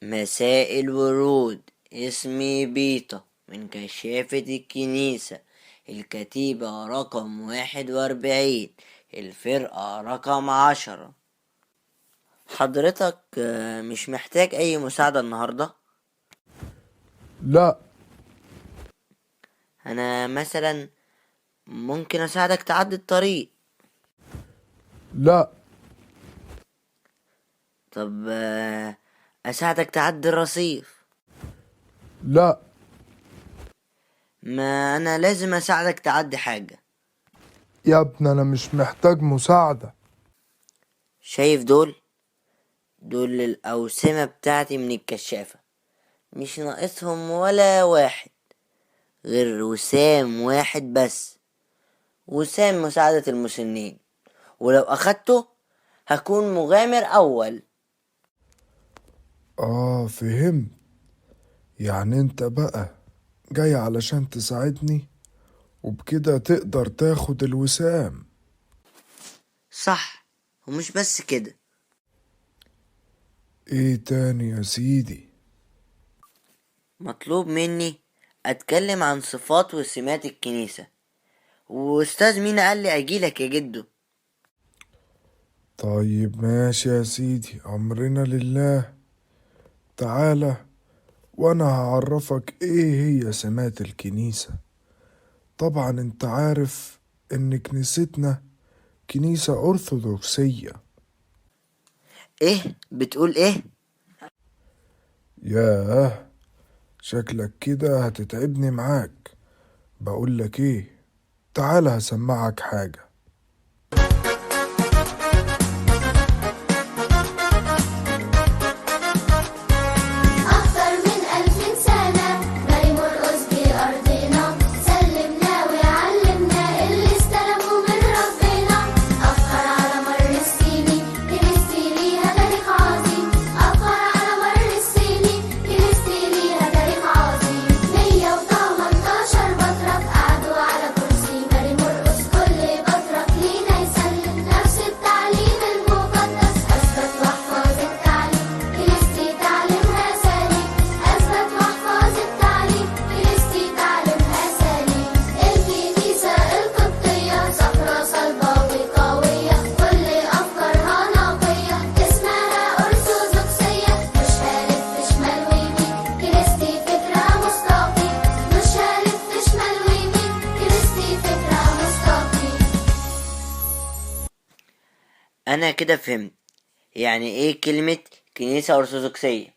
مساء الورود، اسمي بيطة من كشافة الكنيسة، الكتيبة رقم 41، الفرقة رقم 10. حضرتك مش محتاج أي مساعدة النهاردة؟ لا. أنا مثلا ممكن أساعدك تعدي الطريق. لا. طب أساعدك تعدي الرصيف. لا. ما أنا لازم أساعدك تعدي حاجة. يا ابني أنا مش محتاج مساعدة. شايف دول؟ دول الأوسمة بتاعتي من الكشافة، مش ناقصهم ولا واحد غير وسام واحد بس، وسام مساعدة المسنين، ولو أخدته هكون مغامر أول. فهمت. يعني انت بقى جاي علشان تساعدني وبكده تقدر تاخد الوسام. صح، ومش بس كده. ايه تاني يا سيدي؟ مطلوب مني اتكلم عن صفات وسمات الكنيسة، واستاذ مينا قال لي اجيلك يا جدو. طيب ماشي يا سيدي، امرنا لله. تعالى وانا هعرفك ايه هي سمات الكنيسة. طبعا انت عارف ان كنيستنا كنيسة أرثوذكسية. ايه بتقول ايه؟ ياه، شكلك كده هتتعبني معاك. بقولك ايه، تعالى هسمعك حاجة. أكثر من 2000 سنة ماري مرقس بأرضنا، سلمنا وعلمنا اللي استلموا من ربنا. أفخر على مر السنين كنيستي ليها تاريخ عظيم، أفخر على مر السنين كنيستي ليها تاريخ عظيم. 118 بطرك قعدوا على كرسي ماري مرقس، كل بطرك لينا يسلم نفس التعليم المقدس. أثبت واحفظ التعليم كنيستي تعليمها سليم، أثبت واحفظ التعليم كنيستي تعليمها سليم. الكنيسة القبطية صخرة صلبة وقوية، كل أفكارها نقية، اسمها أرثوذكسية. مش هلف شمال ويمين كنيستي فكرة مستقيم، مش هلف شمال ويمين كنيستي فكرة مستقيم. أنا كده فهمت يعني إيه كلمة كنيسة أرثوذكسية.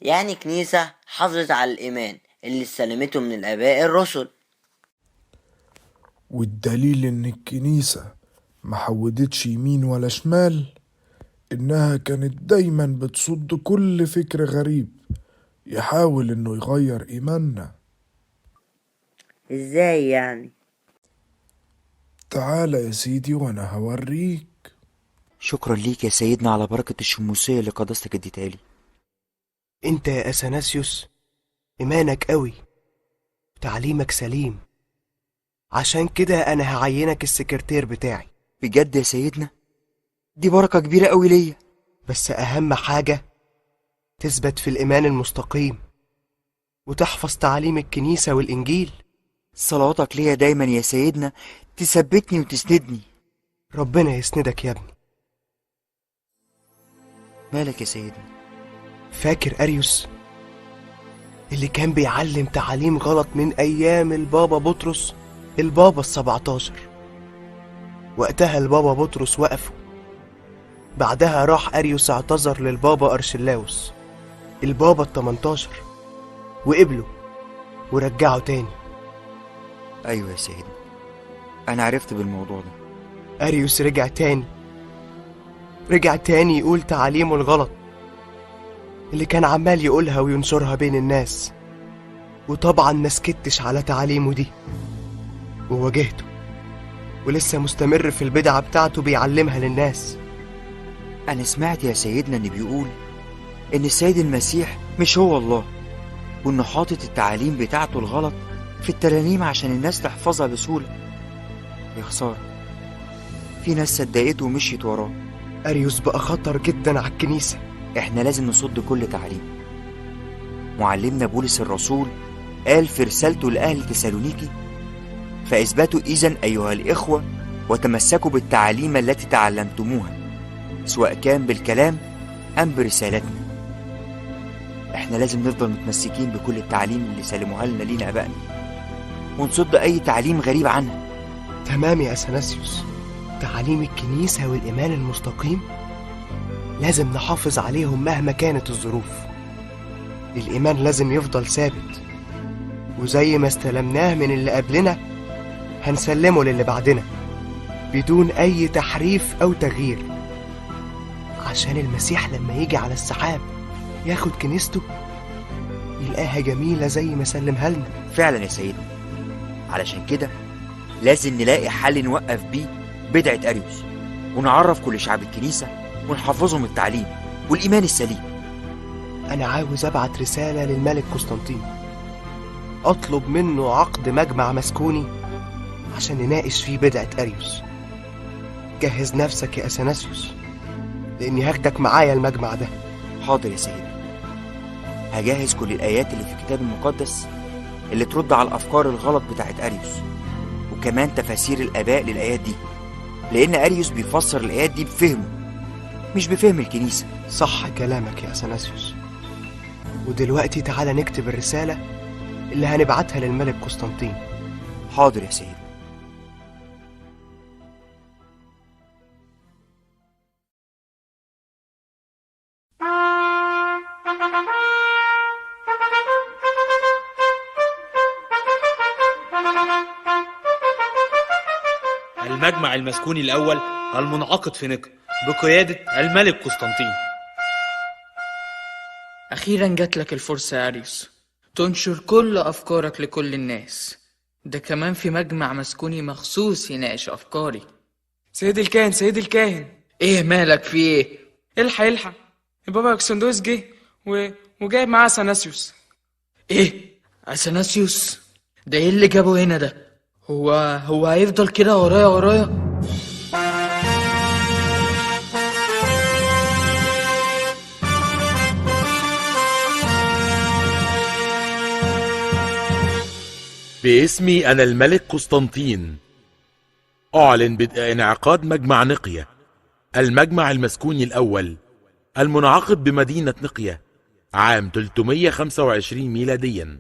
يعني كنيسة حافظت على الإيمان اللي استلمته من الآباء الرسل. والدليل إن الكنيسة ما حودتش يمين ولا شمال، إنها كانت دايما بتصد كل فكر غريب يحاول إنه يغير إيماننا. إزاي يعني؟ تعالى يا سيدي وأنا هوريك. شكرا ليك يا سيدنا على بركة الشموسية اللي قداستك اديتها لي. انت يا اثناسيوس ايمانك قوي وتعليمك سليم، عشان كده انا هعينك السكرتير بتاعي. بجد يا سيدنا؟ دي بركة كبيرة قوي ليا. بس اهم حاجة تثبت في الايمان المستقيم وتحفظ تعاليم الكنيسة والانجيل. صلواتك ليا دايما يا سيدنا تثبتني وتسندني. ربنا يسندك يا ابني. مالك يا سيدنا؟ فاكر أريوس اللي كان بيعلم تعاليم غلط من أيام البابا بطرس البابا 17؟ وقتها البابا بطرس وقفه. بعدها راح أريوس اعتذر للبابا أرشلاوس البابا 18 وقبله ورجعه تاني. أيوة يا سيدنا، أنا عرفت بالموضوع ده. أريوس رجع تاني، رجع تاني يقول تعاليمه الغلط اللي كان عمال يقولها وينشرها بين الناس. وطبعا ما سكتش على تعاليمه دي وواجهته، ولسه مستمر في البدعة بتاعته بيعلمها للناس. أنا سمعت يا سيدنا إن بيقول إن السيد المسيح مش هو الله، وإنه حاطط التعاليم بتاعته الغلط في الترانيم عشان الناس تحفظها بسهولة. يا خسارة، في ناس صدقته ومشيت وراه. أريوس بقى خطر جدا على الكنيسة. إحنا لازم نصد كل تعليم معلمنا بولس الرسول قال في رسالته لأهل تسالونيكي: فاثبتوا إذن أيها الإخوة وتمسكوا بالتعاليم التي تعلمتموها، سواء كان بالكلام أم برسالتنا. احنا لازم نفضل متمسكين بكل التعاليم اللي سلموها لنا لينا أبائنا، ونصد أي تعليم غريب عنها. تمام يا أثناسيوس، تعاليم الكنيسة والإيمان المستقيم لازم نحافظ عليهم مهما كانت الظروف. الإيمان لازم يفضل ثابت، وزي ما استلمناه من اللي قبلنا هنسلمه للي بعدنا بدون أي تحريف أو تغيير، عشان المسيح لما يجي على السحاب ياخد كنيسته يلقاها جميلة زي ما سلمها لنا. فعلا يا سيدنا، علشان كده لازم نلاقي حل نوقف بيه بدعة أريوس، ونعرف كل شعب الكنيسة ونحفظهم التعليم والإيمان السليم. أنا عاوز أبعت رسالة للملك قسطنطين، أطلب منه عقد مجمع مسكوني عشان نناقش فيه بدعة أريوس. جهز نفسك يا أثناسيوس، لأني هاخدك معايا المجمع ده. حاضر يا سيدنا، هجهز كل الآيات اللي في الكتاب المقدس اللي ترد على الأفكار الغلط بتاعت أريوس، وكمان تفاسير الآباء للآيات دي، لأن أريوس بيفسر الآيات دي بفهمه مش بفهم الكنيسة. صح كلامك يا أثناسيوس. ودلوقتي تعالى نكتب الرسالة اللي هنبعتها للملك قسطنطين. حاضر يا سيدنا. المجمع المسكوني الأول المنعقد في نقيا بقيادة الملك قسطنطين. أخيرا جات لك الفرصة يا أريوس تنشر كل أفكارك لكل الناس. ده كمان في مجمع مسكوني مخصوص يناقش أفكاري. سيد الكاهن، سيد الكاهن. إيه مالك في إيه؟ الحق الحق، البابا أكسندوس جه وجايب معاه أثناسيوس. إيه؟ أثناسيوس؟ ده إيه اللي جابه هنا ده؟ هو هيفضل كده ورايا ورايا؟ باسمي أنا الملك قسطنطين أعلن بدء انعقاد مجمع نقية، المجمع المسكوني الأول المنعقد بمدينة نقية عام 325 ميلاديا،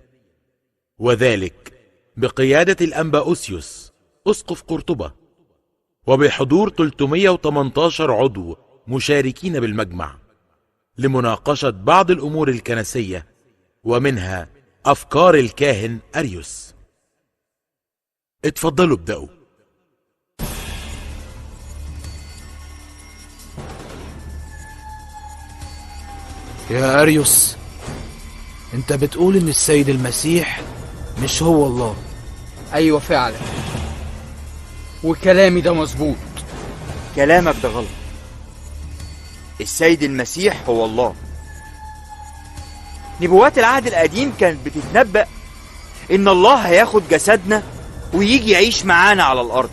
وذلك بقيادة الأنبا أوسيوس أسقف قرطبة، وبحضور 318 عضو مشاركين بالمجمع لمناقشة بعض الأمور الكنسية، ومنها أفكار الكاهن أريوس. اتفضلوا ابدأوا. يا أريوس، انت بتقول ان السيد المسيح مش هو الله؟ ايوه فعلا، وكلامي ده مظبوط. كلامك ده غلط. السيد المسيح هو الله. نبوات العهد القديم كانت بتتنبأ ان الله هياخد جسدنا ويجي يعيش معانا على الارض.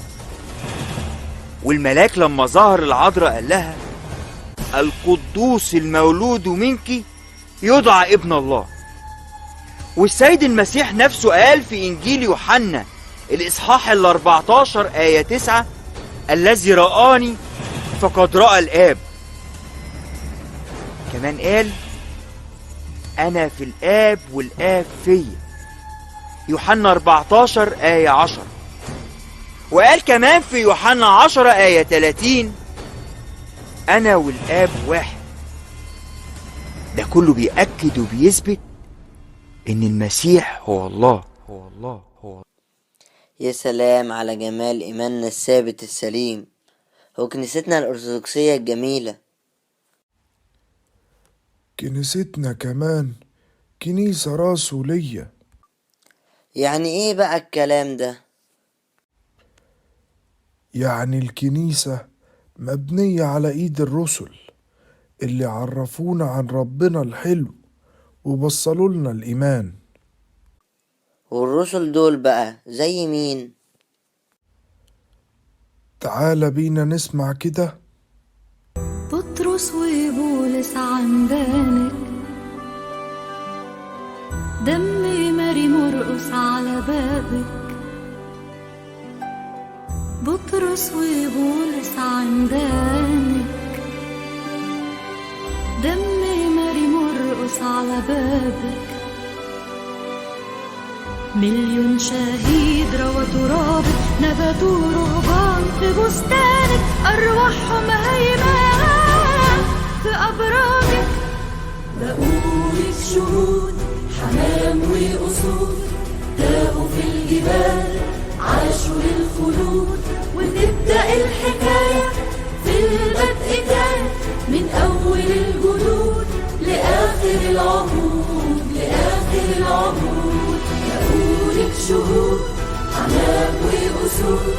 والملاك لما ظهر العذراء قال لها: القدوس المولود منك يدعى ابن الله. والسيد المسيح نفسه قال في إنجيل يوحنا الإصحاح 14 آية 9: الذي رآني فقد رأى الآب. كمان قال: أنا في الآب والآب فيا، يوحنا 14 آية 10. وقال كمان في يوحنا 10 آية 30: أنا والآب واحد. ده كله بيأكد وبيثبت إن المسيح هو الله، هو الله، هو. يا سلام على جمال إيماننا الثابت السليم وكنيستنا الأرثوذكسية الجميلة. كنيستنا كمان كنيسة رسولية. يعني إيه بقى الكلام ده؟ يعني الكنيسة مبنية على إيد الرسل اللي عرفونا عن ربنا الحلو وبصلوا لنا الإيمان. والرسل دول بقى زي مين؟ تعال بينا نسمع كده. بطرس وبولس عندانك، دم ماري مرقس على بابك، بطرس وبولس عندانك. دم ماري مرقس على بابك، مليون شهيد روى ترابك، نبتوا رهبان في بستانك، أرواحهم هيمة في أبراجك. بقولك شهود حمام وأسود، تاهوا في الجبال عاشوا للخلود. وتبدأ الحكاية في البدء كان، من أول الجدود لآخر العهود، لآخر العهود. بقولك شهود حمام وأسود،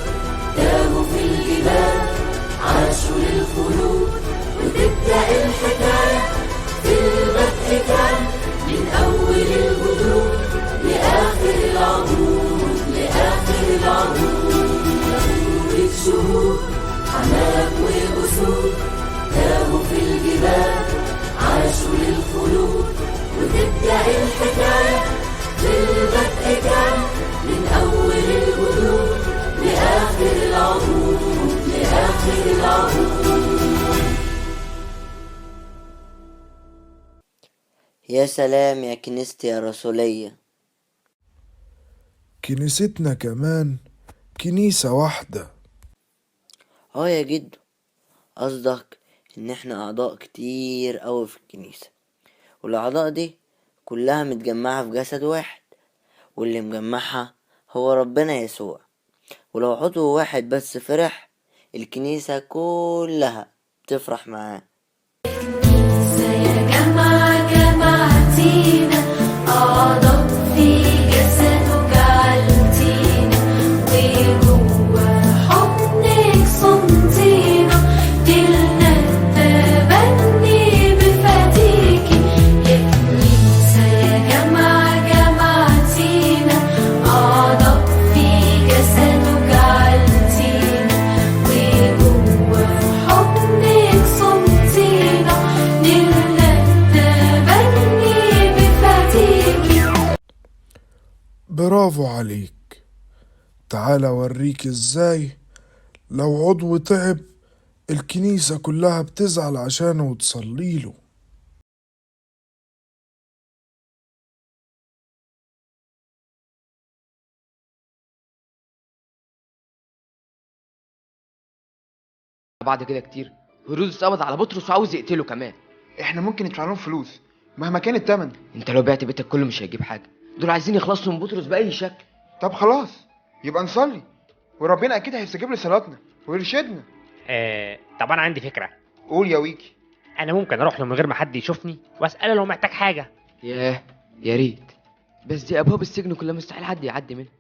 تاهوا في الجبال عاشوا للخلود. وتبدأ الحكاية في البدء كان، من أول الجدود لآخر العهود، لآخر العهود. بقولك شهود حمام وأسود، تاهوا في الجبال عاشوا للخلود. وتبدأ الحكاية في البدء كان، من أول الجدود لآخر العهود، لآخر العهود. يا سلام يا كنيستي يا رسولية. كنيستنا كمان كنيسة واحدة. اه يا جدو، قصدك ان احنا اعضاء كتير اوي في الكنيسة، والاعضاء دي كلها متجمعة في جسد واحد، واللي مجمعها هو ربنا يسوع. ولو عضو واحد بس فرح، الكنيسة كلها بتفرح معاه. يا جماعة جمعتينا، أعضاء في جسدك علتينا، وجوه حضنك صمتينا، دلنا التبني بفديكي. يا كنيسة يا جماعة جمعتينا، أعضاء في جسدك علتينا، وجوه حضنك صمتينا، دلنا التبني بفديكي. برافو عليك. تعال اوريك ازاي لو عضو تعب الكنيسة كلها بتزعل عشانه وتصليله. بعد كده كتير هيرودس قبض على بطرس وعاوز يقتله كمان. احنا ممكن ندفع لهم فلوس مهما كان التمن. انت لو بعت بيتك كله مش هيجيب حاجه، دول عايزين يخلصوا من بطرس باي شكل. طب خلاص يبقى نصلي، وربنا اكيد هيستجيب لصلاتنا ويرشدنا. طب انا عندي فكره. قول يا ويكي. انا ممكن اروح له من غير ما حد يشوفني واساله لو محتاج حاجه. ياه يا ريت، بس دي ابواب السجن كلها مستحيل حد يعدي منها،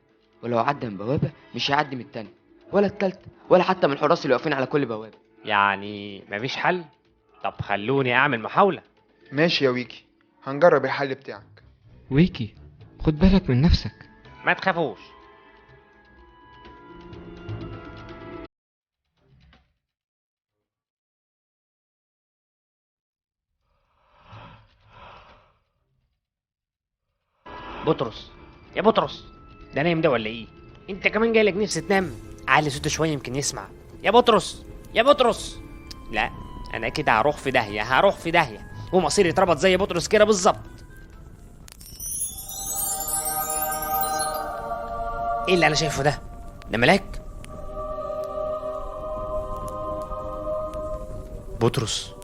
ولو عدى من بوابه مش هيعدي من التانية ولا التالتة ولا حتى من الحراس اللي واقفين على كل بوابه. يعني مفيش حل؟ طب خلوني اعمل محاوله. ماشي يا ويكي، هنجرب الحل بتاعك. ويكي خد بالك من نفسك. ما تخافوش. بطرس، يا بطرس، ده نايم ده ولا ايه؟ انت كمان جايلك نفس تنام؟ علي صوته شويه يمكن يسمع. يا بطرس، يا بطرس. لا انا كده هروح في داهيه، هروح في داهيه، ومصيري اتربط زي بطرس كده بالظبط. ايه اللي انا شايفه ده؟ ده ملاك؟ بطرس،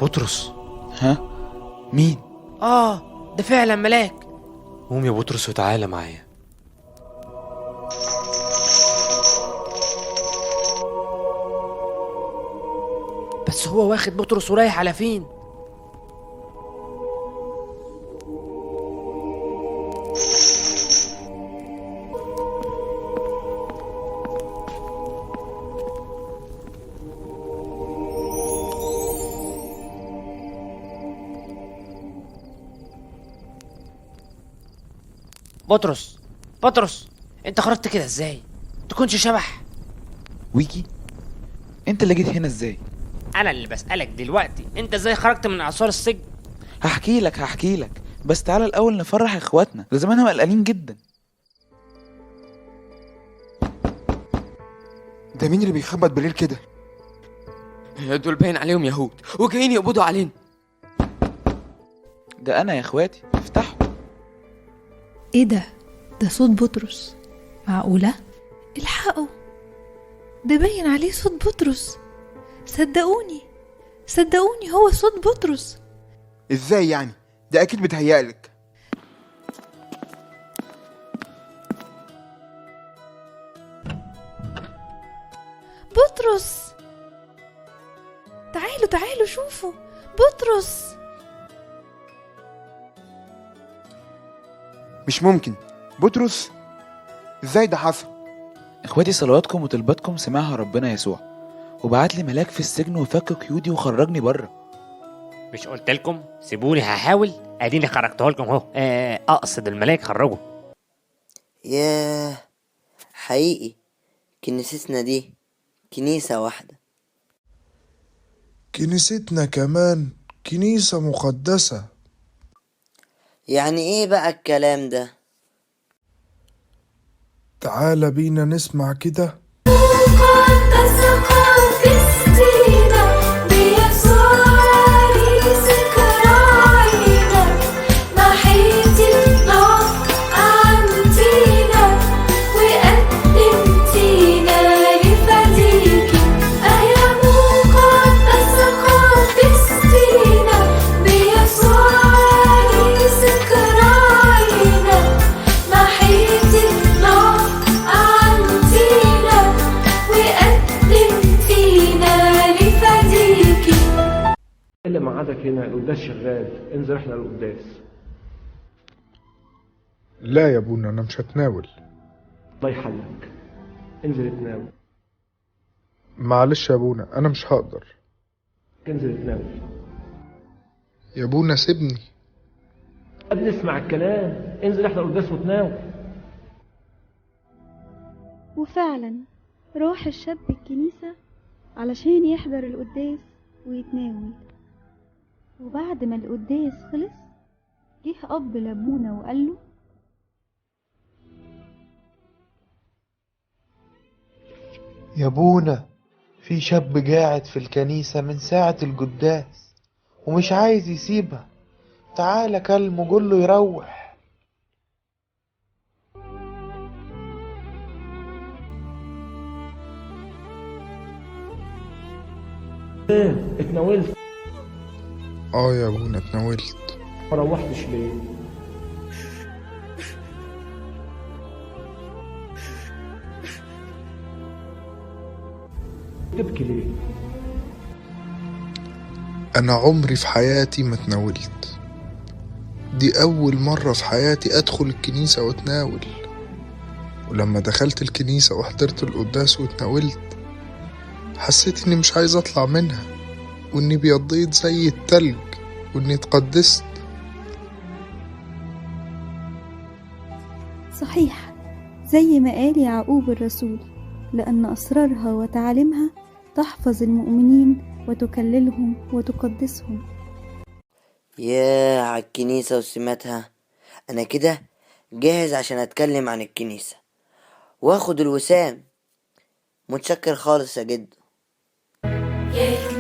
بطرس. ها؟ مين؟ ده فعلا ملاك. قوم يا بطرس وتعالى معايا. بس هو واخد بطرس ورايح على فين؟ بطرس، بطرس، انت خرجت كده ازاي؟ تكونش شبح؟ ويكي انت اللي جيت هنا ازاي؟ انا اللي بسألك دلوقتي، انت ازاي خرجت من اعصار السجن؟ هحكي لك بس تعالى الأول نفرح إخواتنا، ده زمانهم قلقانين جدا. ده مين اللي بيخبط بالليل كده؟ دول باين عليهم يهود وجايين يقبضوا علينا. ده أنا يا إخواتي، افتحوا. إيه ده؟ ده صوت بطرس. معقولة؟ الحقوا، ده باين عليه صوت بطرس. صدقوني صدقوني هو صوت بطرس. ازاي يعني؟ ده اكيد بتهيألك. بطرس، تعالوا تعالوا شوفوا بطرس. مش ممكن، بطرس؟ ازاي ده حصل؟ اخواتي، صلواتكم وطلباتكم سمعها ربنا يسوع، وبعت لي ملاك في السجن وفك قيودي وخرجني بره. مش قلت لكم سيبوني هحاول؟ اديني خرجته لكم اهو. اقصد الملاك خرجه. ياه، حقيقي كنيستنا دي كنيسة واحدة. كنيستنا كمان كنيسة مقدسة. يعني ايه بقى الكلام ده؟ تعال بينا نسمع كده. اللي معادك هنا القداس شغال، انزل احنا القداس. لا يا ابونا، انا مش هتناول. الله يحلك، انزل اتناول. معلش يا ابونا، انا مش هقدر. انزل اتناول يا ابونا، سيبني. قبل اسمع الكلام، انزل احنا القداس وتناول. وفعلا راح الشاب الكنيسة علشان يحضر القداس ويتناول. وبعد ما القداس خلص، جه أب لأبونا وقال له: يا بونا، في شاب قاعد في الكنيسة من ساعة القداس ومش عايز يسيبها. تعالى كلمه، قوله يروح. ايه اتناولت؟ اه يا ابونا اتناولت. ما روحتش ليه؟ تبكي ليه؟ انا عمري في حياتي ما اتناولت، دي اول مرة في حياتي ادخل الكنيسة واتناول. ولما دخلت الكنيسة وحضرت القداس واتناولت، حسيت اني مش عايز اطلع منها، واني بيضيت زي التلج، واني اتقدست. صحيح زي ما قال يعقوب الرسول: لأن أسرارها وتعاليمها تحفظ المؤمنين وتكللهم وتقدسهم. ياه على الكنيسة وسماتها. أنا كده جاهز عشان أتكلم عن الكنيسة واخد الوسام. متشكر خالص يا جدو. يا